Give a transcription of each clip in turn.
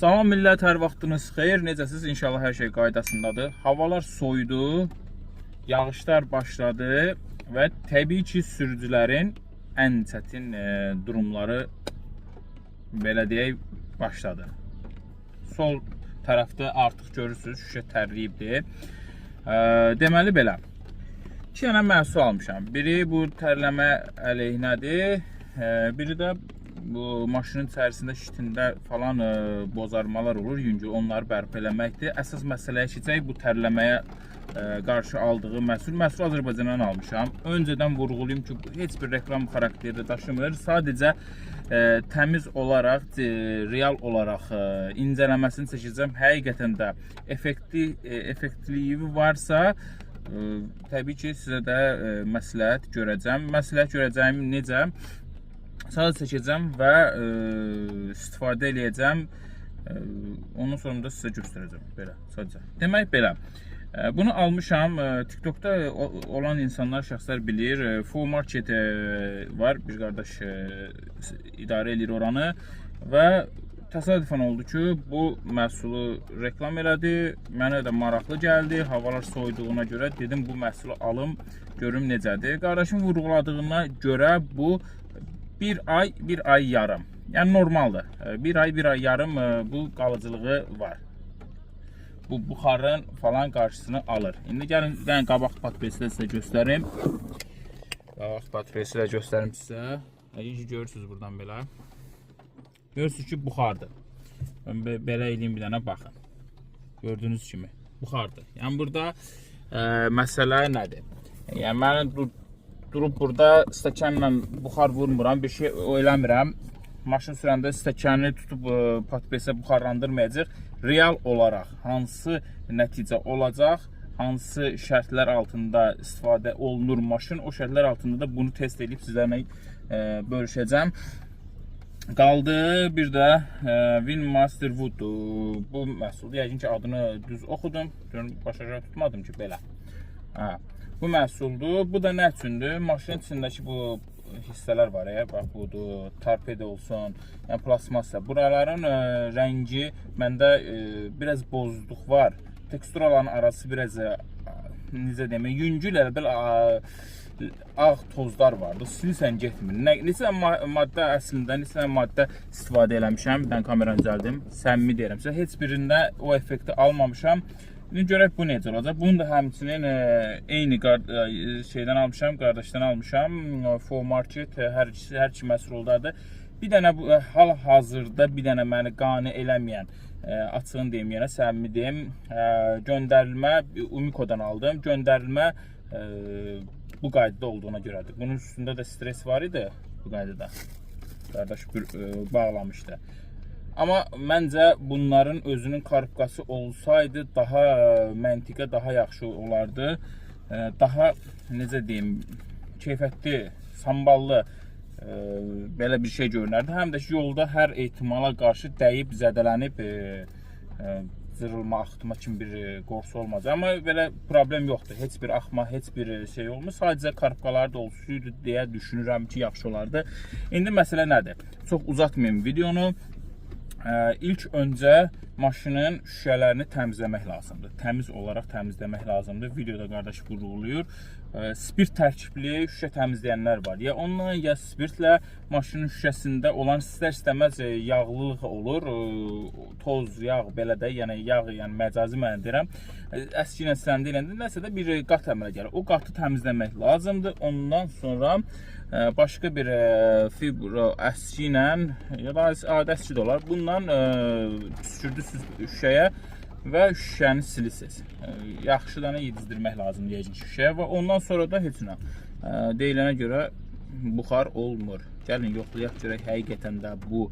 Salam millət, hər vaxtınız xeyir. Necəsiz? İnşallah hər şey qaydasındadır. Havalar soyudu, yağışlar başladı və təbii ki, sürücülərin ən çətin durumları belə deyək başladı. Sol tərəfdə artıq görürsünüz, şüşə tərləyibdir. Deməli belə. İki dənə məhsul almışam. Biri bu tərləmə əleyhinədir, biri də bu maşının içərisində şitində falan bozarmalar olur, yüngül onları bərpa eləməkdir. Əsas məsələyə keçək, bu tərləməyə qarşı aldığı məhsul. Məhsul Azərbaycandan almışam. Öncədən vurğulayım ki, bu heç bir reklam xarakteri də daşımır. Sadəcə təmiz olaraq, real olaraq incələməsini çəkəcəm. Həqiqətən də effektliyi varsa, təbii ki, sizə də məsləhət görəcəm. Məsləhət görəcəyim necə? Sadəcə çəkəcəm və istifadə eləyəcəm. Ondan sonra da sizə göstərəcəm. Belə, sadəcə. Demək belə. Bunu almışam. TikTokda olan insanlar, şəxslər bilir. Full Market var. Bir qardaş idarə eləyir oranı və təsadüfən oldu ki, bu məhsulu reklam elədi. Mənə də maraqlı gəldi. Havalar soyuduğuna görə dedim bu məhsulu alım, görüm necədir. Qardaşım vurğuladığına görə bu bir ay, bir ay yarım. Yəni normaldır. Bir ay, bir ay yarım bu qalıcılığı var. Bu buxarın falan qarşısını alır. İndi gəlin, gəlin qabaq patresi də sizə göstərim. Qabaq patresi də göstərim sizə. Yəqin ki, görürsünüz buradan belə. Görürsünüz ki, buxardır. Mən belə eləyim bir dənə baxın. Gördüyünüz kimi buxardır. Yəni burada məsələ nədir? Yəni mən durub burada stəkanla buxar vurmuram, bir şey eləmirəm. Maşın sürəndə stəkanı tutub patbesə buxarlandırmayacaq. Real olaraq hansı nəticə olacaq, hansı şərtlər altında istifadə olunur maşın, o şərtlər altında da bunu test edib sizlərlə bölüşəcəm. Qaldı bir də Winmaster Wood bu məhsuldur. Yəqin ki adını düz oxudum. Görün başa aşağı tutmadım ki belə. Hə. Bu məhsuldur. Bu da nə üçündür? Maşının içindəki bu hissələr var ya, bax budur, torpedo olsun, yəni plastmassa. Buraların rəngi məndə biraz bozduq var. Teksturaların arası biraz necə deyim, yüngül elə bil ağ tozlar vardı. Silsən getmir. Neçə maddə əslində, neçə maddə istifadə eləmişəm. Bir dənə kameranı düzəldim. Səmimi deyirəm sizə, heç birində o effekti almamışam. İndi görək bu necə olacaq. Bunu da həmçinin eyni şeydən almışam, qardaşdan almışam. Full Market hər iki məhsuldadır. Bir dənə bu hal-hazırda bir dənə məni qane eləməyən, açığını deyim, yenə səmimi deyim, göndərilmə Umiko'dan aldım. Göndərilmə bu qaydada olduğuna görədir. Bunun üstündə də stres var idi bu qaydada. Qardaş bir bağlamışdı. Amma məncə bunların özünün karpkası olsaydı daha məntiqə daha yaxşı olardı. Daha necə deyim, keyfiyyətli, samballı belə bir şey görünərdi. Həm də ki yolda hər ehtimala qarşı dəyib, zədələnib cırılma, axıtma kimi bir qorxusu olmaz. Amma belə problem yoxdur. Heç bir axma, heç bir şey olmur. Sadəcə karpkalar da olsaydı deyə düşünürəm ki, yaxşı olardı. İndi məsələ nədir? Çox uzatmayım videonu. İlk öncə maşının şüşələrini təmizləmək lazımdır. Təmiz olaraq təmizləmək lazımdır. Videoda qardaş vurğulayır. Spirt tərkibli şüşə təmizləyənlər var. Ya onunla, ya spirtlə maşının şüşəsində olan istər-istəməz yağlılıq olur. Toz, yağ belə də, yəni yağ, yəni məcazi mənə deyirəm. Əski ilə siləndə eləndə nəsə də bir qat əmələ gəlir. O qatı təmizləmək lazımdır. Ondan sonra başqa bir fibro əski ilə ya da adi əski də olar. Bundan püskürdüsüz şüşəyə və şüşəni silirsiniz. Yaxşıdan yedizdirmək lazımdır yəqin ki şüşəyə və ondan sonra da heç nə. Deyilənə görə buxar olmur. Gəlin yoxlayaq görək həqiqətən də bu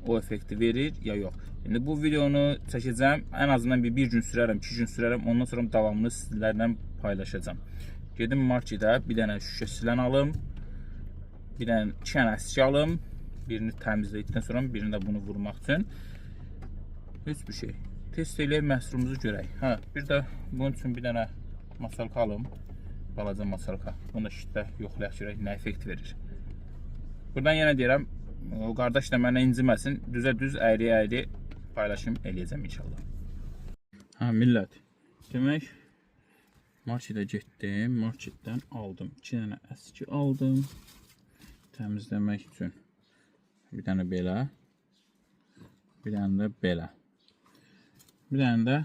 o effekti verir ya yox. İndi bu videonu çəkəcəm. Ən azından bir gün sürərəm, 2 gün sürərəm. Ondan sonra davamını sizlərlə paylaşacağam. Gedim marketə bir dənə şüşə silən alım. Bir dənə, iki dənə əski alım. Birini təmizlədikdən sonra birini də bunu vurmaq üçün. Heç bir şey. Test eləyək məhsulumuzu görək. Hə, bir də bunun üçün bir dənə masalka alım. Balaca masalka. Bunu da şitdə yoxlayaq görək nə effekt verir. Buradan yenə deyirəm, o qardaş da mənə inciməsin. Düzə düz, əyri əyri Paylaşım eləyəcəm inşallah. Hə millət. Demək marketə getdim, marketdən aldım. 2 dənə əski aldım. Təmizləmək üçün. Bir dənə belə, bir dənə də belə. Bir dənə də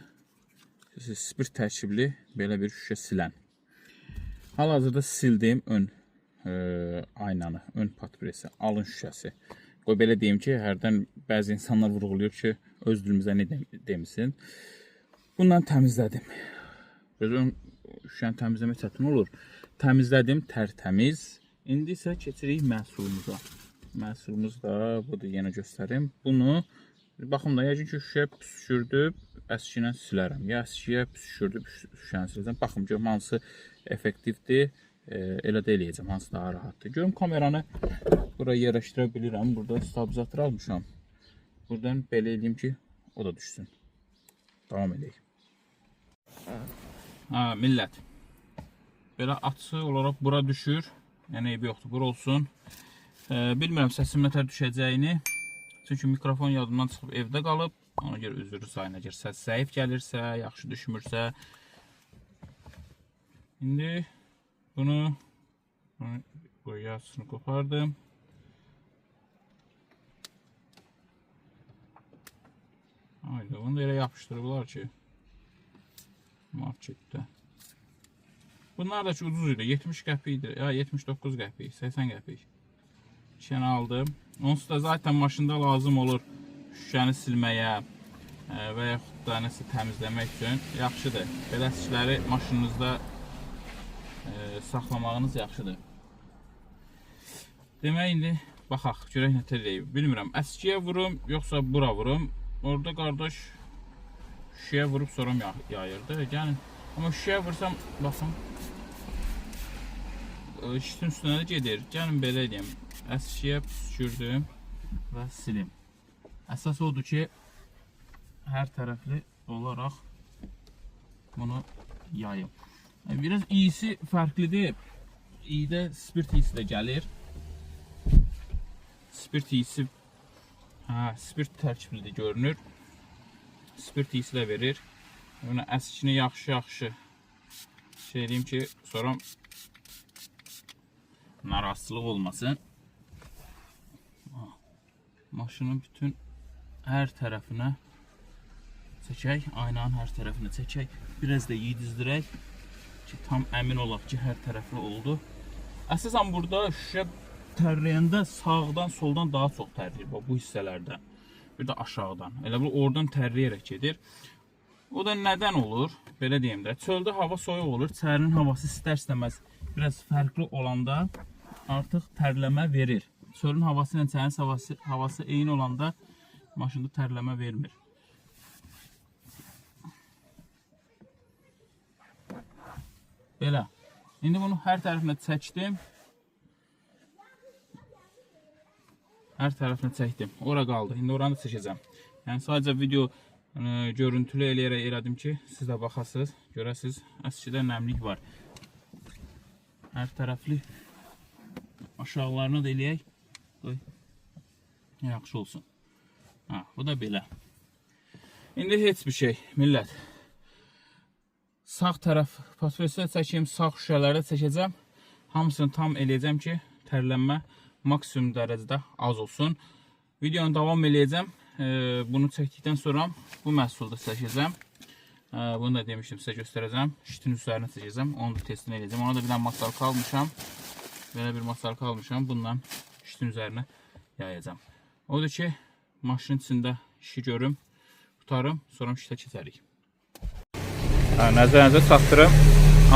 spirt tərkibli belə bir şüşə silən. Hal-hazırda sildim ön aynanı, ön patpresi, alın şüşəsi. Qoy belə deyim ki, hərdən bəzi insanlar vurğulayır ki, öz dilimizə nə demisin. Bundan təmizlədim. Öz ön şüşəni təmizləmək çətin olur. Təmizlədim, tərtəmiz. İndi isə keçirik məhsulumuza. Məhsulumuz da budur, yenə göstərim. Bunu baxın da, yəqin ki, şüşəyə püskürdüb əski ilə silərəm. Ya əskiyə püskürdüb şüşəni siləcəm. Baxım görüm hansı effektivdir. Elə də eləyəcəm, hansı daha rahatdır. Görüm kameranı bura yerləşdirə bilirəm. Burada stabilizator almışam. Buradan belə eləyim ki, o da düşsün. Davam eləyək. Ha, millət. Belə açı olaraq bura düşür. Yəni eybi yoxdur, bura olsun. Bilmirəm səsim nətər düşəcəyini. Çünki mikrofon yadımdan çıxıb evdə qalıb. Ona görə üzrü sayın, əgər səs zəif gəlirsə, yaxşı düşmürsə. İndi bunu bu yarısını qopardım. Hayda, bunu da elə yapışdırıblar ki marketdə. Bunlar da ki ucuz idi, 70 qəpik idi, ya 79 qəpik, 80 qəpik. İki dənə aldım. Onsuz da zaten maşında lazım olur şüşəni silməyə və yaxud da nəsə təmizləmək üçün yaxşıdır. Belə əskiləri maşınınızda saxlamağınız yaxşıdır. Demək indi baxaq, görək nə eləyib. Bilmirəm, əskiyə vurum, yoxsa bura vurum. Orada qardaş şüşəyə vurub sonra yayırdı. Yəni, amma şüşəyə vursam, baxın, şüşün üstünə də gedir. Gəlin belə eləyim. Əskiyə püskürdüm və silim. Əsas odur ki, hər tərəfli olaraq bunu yayım. Biraz iyisi fərqlidir. İyidə spirt iyisi də gəlir. Spirt iyisi, hə, spirt tərkiblidir görünür. Spirt iyisi də verir. Bunu əskini yaxşı-yaxşı şey eləyim ki, sonra narahatsızlıq olmasın. Maşının bütün hər tərəfinə çəkək, aynanın hər tərəfinə çəkək. Biraz da yedizdirək ki, tam əmin olaq ki, hər tərəfli oldu. Əsasən burada şüşə tərləyəndə sağdan, soldan daha çox tərləyir, bax, bu hissələrdən. Bir də aşağıdan. Elə bu oradan tərləyərək gedir. O da nədən olur? Belə deyim də, çöldə hava soyuq olur. Çərinin havası istər-istəməz biraz fərqli olanda artıq tərləmə verir. Çölün havası ilə çərinin havası eyni olanda maşında tərləmə vermir. Belə. İndi bunu hər tərəfinə çəkdim. Hər tərəfinə çəkdim. Ora qaldı. İndi oranı da çəkəcəm. Yəni sadəcə video görüntülü eləyərək elədim ki, siz də baxasınız, görəsiniz. Əskidə nəmlik var. Hər tərəfli aşağılarını da eləyək. Qoy. Yaxşı olsun. Ha, bu da belə. İndi heç bir şey, millət. Sağ tərəf patfesi çəkim, sağ şüşələrdə çəkəcəm. Hamısını tam eləyəcəm ki, tərlənmə maksimum dərəcədə az olsun. Videonu davam eləyəcəm. Bunu çəkdikdən sonra bu məhsulu da çəkəcəm. Bunu da demişdim, sizə göstərəcəm. Şitin üzərinə çəkəcəm. Onu da testini eləyəcəm. Ona da bir dənə masalka almışam. Belə bir masalka almışam. Bununla şitin üzərinə yayacağam. Odur ki, maşının içində işi görüm, qutarım, sonra şitə keçərik. Nəzərinizə çatdırım,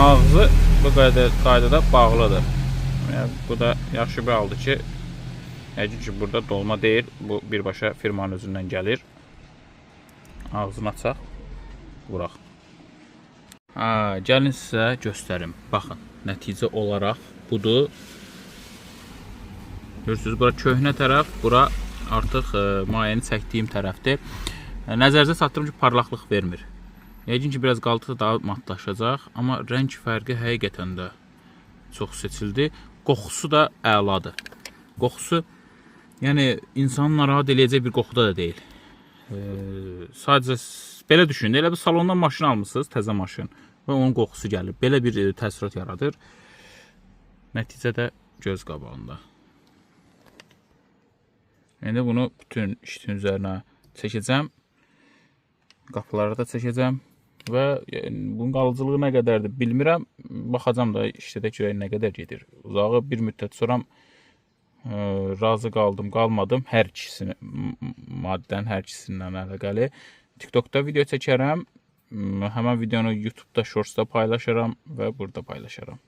ağzı bu qaydada bağlıdır. Yəni, bu da yaxşı bir haldır ki, yəqin ki, burada dolma deyil, bu birbaşa firmanın özündən gəlir. Ağzını açaq, vuraq. Gəlin sizə göstərim. Baxın, nəticə olaraq budur. Görürsünüz, bura köhnə tərəf, bura artıq mayeni çəkdiyim tərəfdir. Nəzərinizə çatdırım ki, parlaqlıq vermir. Yəqin ki, biraz qaldıqca daha matlaşacaq, amma rəng fərqi həqiqətən də çox seçildi. Qoxusu da əladır. Qoxusu, yəni insanı narahat eləyəcək bir qoxuda da deyil. Sadəcə belə düşünün, elə bir salondan maşın almısınız, təzə maşın və onun qoxusu gəlir. Belə bir təəssürat yaradır. Nəticə də göz qabağında. İndi bunu bütün işin üzərinə çəkəcəm. Qapılara da çəkəcəm və yəni, bunun qalıcılığı nə qədərdir bilmirəm. Baxacam da işlədək görək nə qədər gedir. Uzağı bir müddət sonra razı qaldım, qalmadım hər ikisini maddənin hər ikisindən əlaqəli. TikTokda video çəkərəm. Həmin videonu YouTube'da Shorts'da paylaşaram və burada paylaşaram.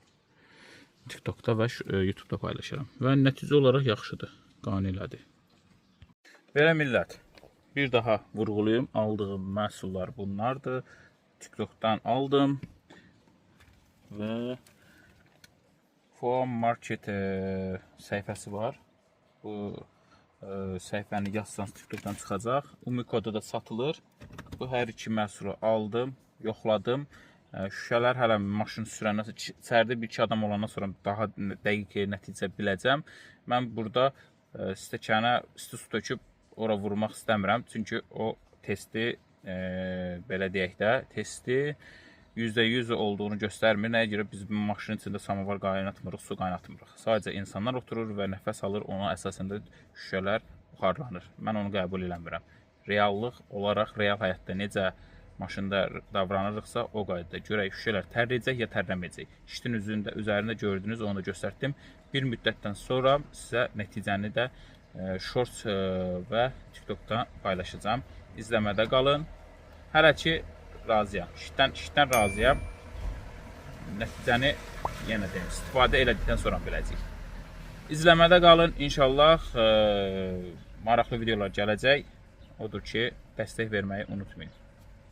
TikTokda və YouTube'da paylaşaram. Və nəticə olaraq yaxşıdır, qane elədi. Belə millət, bir daha vurğulayım, aldığım məhsullar bunlardır. TikTok'dan aldım və Foam Market səhifəsi var. Bu səhifəni yazsanız TikTok'dan çıxacaq. Umikoda da satılır. Bu hər iki məhsulu aldım, yoxladım. Şüşələr hələ maşın sürəndən sonra, içəridə bir iki adam olandan sonra daha dəqiq nəticə biləcəm. Mən burada stəkana isti su töküb ora vurmaq istəmirəm. Çünki o testi belə deyək də, testi %100 olduğunu göstərmir. Nəyə görə biz maşının içində samovar qaynatmırıq, su qaynatmırıq. Sadəcə insanlar oturur və nəfəs alır, ona əsasən də şüşələr buxarlanır. Mən onu qəbul eləmirəm. Reallıq olaraq real həyatda necə maşında davranırıqsa o qaydada görək şüşələr tərləyəcək ya tərləməyəcək. İşin üzərində, üzərində gördünüz, onu da göstərdim. Bir müddətdən sonra sizə nəticəni də Shorts və TikTokda paylaşacağam. İzləmədə qalın. Hələ ki razıyam. İşdən razıyam. Nəticəni yenə deyim, istifadə elədikdən sonra biləcəyik. İzləmədə qalın. İnşallah maraqlı videolar gələcək. Odur ki, dəstək verməyi unutmayın.